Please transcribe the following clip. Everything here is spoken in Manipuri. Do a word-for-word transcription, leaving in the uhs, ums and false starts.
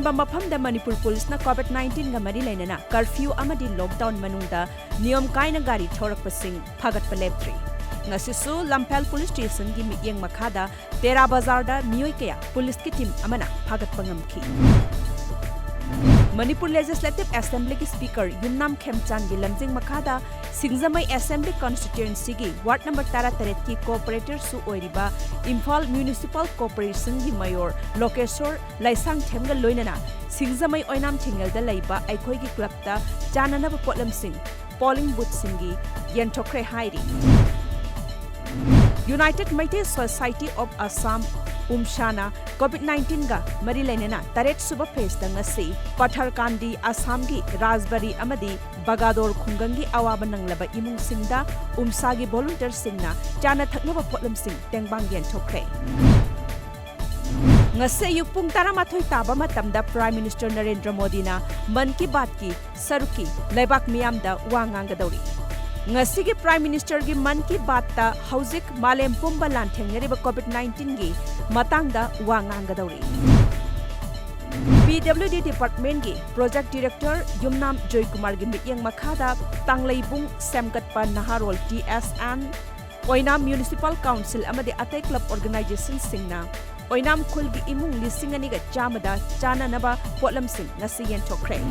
ꯑꯇꯣꯞꯄ ꯃꯐꯝꯗ ꯃꯅꯤꯄꯨꯔ ꯄꯨꯂꯤꯁꯅ COVID nineteen ꯒ ꯃꯔꯤ ꯂꯩꯅꯅ curfew ꯑꯃꯗꯤ lockdown ꯃꯅꯨꯡꯗ ꯅꯤꯌꯣꯝ ꯀꯥꯏꯅ ꯒꯥꯔꯤ ꯊꯧꯔꯛꯄꯁꯤꯡ ꯐꯥꯒꯠꯄ ꯂꯦꯞꯇ꯭ꯔꯤ꯫ ꯉꯁꯤꯁꯨ ꯂꯝꯐꯦꯜ ꯄꯨꯂꯤꯁ ꯁ꯭ꯇꯦꯁꯟꯒꯤ ꯃꯤꯠꯌꯦꯡ ꯃꯈꯥꯗ ꯇꯦꯔꯥ ꯕꯖꯥꯔꯗ ꯃꯤꯑꯣꯏ ꯀꯌꯥ ꯄꯨꯂꯤꯁꯀꯤ ꯇꯤꯝ ꯑꯃꯅ ꯐꯥꯒꯠꯄ ꯉꯝꯈꯤ꯫ ꯃꯅꯤꯄꯨꯔ ꯂꯦꯖꯤꯁꯂꯦꯇꯤꯚ ꯑꯦꯁꯦꯝꯕ꯭ꯂꯤꯒꯤ ꯁ꯭ꯄꯤꯀꯔ ꯌꯨꯝꯅꯥꯝ ꯈꯦꯝꯆꯥꯟꯒꯤ ꯂꯝꯖꯤꯡ ꯃꯈꯥꯗ ꯁꯤꯡꯖꯃꯩ ꯑꯦꯁꯦꯝꯕ꯭ꯂꯤ ꯀꯟꯁꯇꯤꯇ꯭ꯋꯦꯟꯁꯤꯒꯤ ꯋꯥꯔꯗ ꯅꯝꯕꯔ ꯇꯔꯥꯇꯔꯦꯠꯀꯤ ꯀꯣꯑꯣꯄꯔꯦꯇꯔꯁꯨ ꯑꯣꯏꯔꯤꯕ ꯏꯝꯐꯥꯜ ꯃ꯭ꯌꯨꯅꯤꯁꯤꯄꯥꯜ ꯀꯣꯔꯄꯣꯔꯦꯁꯟꯒꯤ ꯃꯦꯌꯣꯔ ꯂꯣꯀꯦꯁꯣꯔ ꯂꯥꯏꯁꯥꯡꯊꯦꯝꯒ ꯂꯣꯏꯅꯅ ꯁꯤꯡꯖꯃꯩ ꯑꯣꯏꯅꯥꯝ ꯊꯤꯡꯉꯦꯜꯗ ꯂꯩꯕ ꯑꯩꯈꯣꯏꯒꯤ ꯀ꯭ꯂꯕꯇ ꯆꯥꯅꯅꯕ ꯄꯣꯠꯂꯝꯁꯤꯡ ꯄꯣꯂꯤꯡ ꯕꯨꯊꯁꯤꯡꯒꯤ ꯌꯦꯟꯊꯣꯛꯈ꯭ꯔꯦ ꯍꯥꯏꯔꯤ꯫ United Meitei society of Assam, ꯎꯝꯁꯥꯅ COVID nineteen ꯒ ꯃꯔꯤ ꯂꯩꯅꯅ ꯇꯔꯦꯠ ꯁꯨꯕ ꯐꯦꯖꯇ ꯉꯁꯤ ꯄꯊꯔꯀꯥꯟꯗꯤ, ꯑꯁꯥꯝꯒꯤ ꯔꯥꯖꯕꯥꯔꯤ ꯑꯃꯗꯤ ꯕꯒꯥꯗꯣꯔ ꯈꯨꯡꯒꯪꯒꯤ ꯑꯋꯥꯕ ꯅꯪꯂꯕ ꯏꯃꯨꯡꯁꯤꯡꯗ ꯎꯝꯁꯥꯒꯤ ꯚꯣꯂꯨꯟꯇꯤꯌꯔꯁꯤꯡꯅ ꯆꯥꯅ ꯊꯛꯅꯕ ꯄꯣꯠꯂꯝꯁꯤꯡ ꯇꯦꯡꯕꯥꯡ ꯌꯦꯟꯊꯣꯛꯈ꯭ꯔꯦ꯫ ꯉꯁꯤ ꯑꯌꯨꯛ ꯄꯨꯡ ꯇꯔꯥꯃꯥꯊꯣꯏ ꯇꯥꯕ ꯃꯇꯝꯗ ꯄ꯭ꯔꯥꯏꯝ ꯃꯤꯅꯤꯁꯇꯔ ꯅꯔꯦꯟꯗ꯭ꯔ ꯃꯣꯗꯤꯅ ꯃꯟ ꯀꯤ ꯕꯥꯠꯀꯤ ꯁꯔꯨꯛꯀꯤ ꯂꯩꯕꯥꯛ ꯃꯤꯌꯥꯝꯗ ꯋꯥ ꯉꯥꯡꯒꯗꯧꯔꯤ꯫ ꯉꯁꯤꯒꯤ ꯄ꯭ꯔꯥꯏꯝ ꯃꯤꯅꯤꯁꯇꯔꯒꯤ ꯃꯟ ꯀꯤ ꯕꯥꯠꯇ ꯍꯧꯖꯤꯛ ꯃꯥꯂꯦꯝ ꯄꯨꯝꯕ ꯂꯥꯟꯊꯦꯡꯅꯔꯤꯕ COVID nineteen ꯒꯤ ꯃꯇꯥꯡꯗ ꯋꯥ ꯉꯥꯡꯒꯗꯧꯔꯤ꯫ PWD department ꯀꯤ project director ꯌꯨꯝꯅꯥꯝ ꯖꯣꯏꯀꯨꯃꯥꯔꯒꯤ ꯃꯤꯠꯌꯦꯡ ꯃꯈꯥꯗ ꯇꯥꯡꯂꯩꯕꯨꯡ ꯁꯦꯝꯒꯠꯄ ꯅꯍꯥꯔꯣꯜ TSN, ꯑꯣꯏꯅꯥꯝ ꯃ꯭ꯌꯨꯅꯤꯁꯤꯄꯥꯜ ꯀꯥꯎꯟꯁꯤꯜ ꯑꯃꯗꯤ ꯑꯇꯩ ꯀ꯭ꯂꯕ ꯑꯣꯔꯒꯅꯥꯏꯖꯦꯁꯟꯁꯤꯡꯅ ꯑꯣꯏꯅꯥꯝ ꯈꯨꯜꯒꯤ ꯏꯃꯨꯡ ꯂꯤꯁꯤꯡ ꯑꯅꯤꯒ ꯆꯥꯝꯃꯗ ꯆꯥꯅꯅꯕ ꯄꯣꯠꯂꯝꯁꯤꯡ ꯉꯁꯤ ꯌꯦꯟꯊꯣꯛꯈ꯭ꯔꯦ꯫